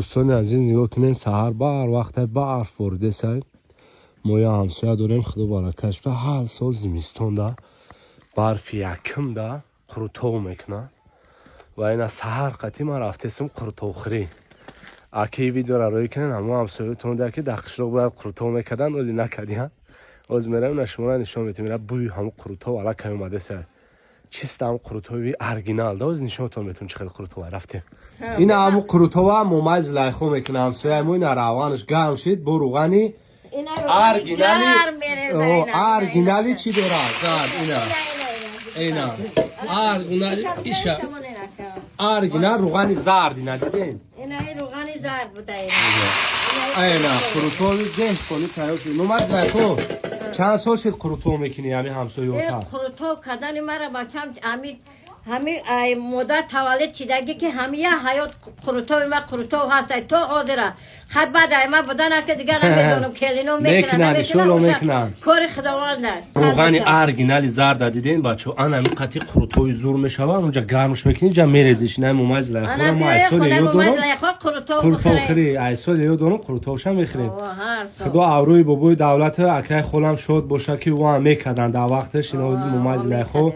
Дӯстони азиз, нигоҳ кунед, саҳар барвақта барф боридесай. Мо я ҳамсоя дорем, худо баракаш буда, ҳар сол зимистонда барфи якумда қурутов мекунад. Ва ина саҳар қатӣ ман рафтесим қурутовхӯрӣ. Аки видеора рӯй кунед, ҳамо ҳамсоятон да, ки дар қишлоқ бояд қурутов мекардан, оли накардиян. Оз меравем, на шуморо нишон метем. Ина бӯи ҳамо қурутов аллакай омадесай, чиста ҳам қурутови оригинал да. Оз нишонтон метем, чӣ хел қурутова. Рафтем. Ина ҳамо қурутова момай Зулайхо мекунад, ҳамсояи мо. Ина равғанаш гарм шид, бо рӯғани оригинали, оригинали чӣ дорад, зард. Ина, ина оригинали, иша оригинал рӯғани зард. Ина диден? Ина рӯғани зард буда. Ина қурутови деҳқони тайёр шуд. Момай Зулайхо, чанд сол шуд қурутов мекунӣ ҳами ҳамсоёта? Қурутов кардани мара, бачам, ами ҳами ай модар таваллуд чидагӣ, ки ҳами я ҳаёт қурутови ма қурутов ҳастай то ҳозира. Хай, баъд ай ма будана, ки дигар намедонам, келино мекунанд, иншолло мекунанд. Кори Худованд аст. Рӯғани оригинали зарда диден, бачо? Ана ами қати қурутови зур мешава. Онҷа гармш мекунӣ, ҷа мерезиш. Ина момай Зулайхоро мо ай соли ёд дорам, қурутовхӯрӣ ай соли ёд дорам, қурутовша мехӯрем. Худо аврӯи бобои давлата, акай холам шод боша, ки ӯ ҳам мекарданд дар вақташ. Ина ҳозир момай Зулайхо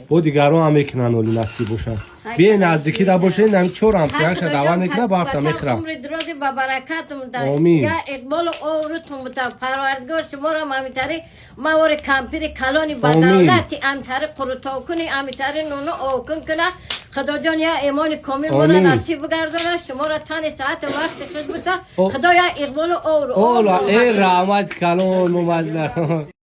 бо дигарон ҳам мекунанд, оли насиб бошад. Бие, наздикӣ да бошед, ами чор ҳамсояша даъват мекунад, барфта мехӯрам. Умри дрози ба баракатум да. Омин. Я иқболу обрӯтум бута. Парвардигор шуморо ҳамитари мавори кампири калони ба Омин. давлати амтари қурутовкуни, амитари нуну овкун куна. Худоҷон, я имони комил моро Омин. насиб бигардона, шуморо тани саати вақти худ бута. Худо я иқболу обрӯ. Ола, э, раҳмат калон, момай Зулайхо.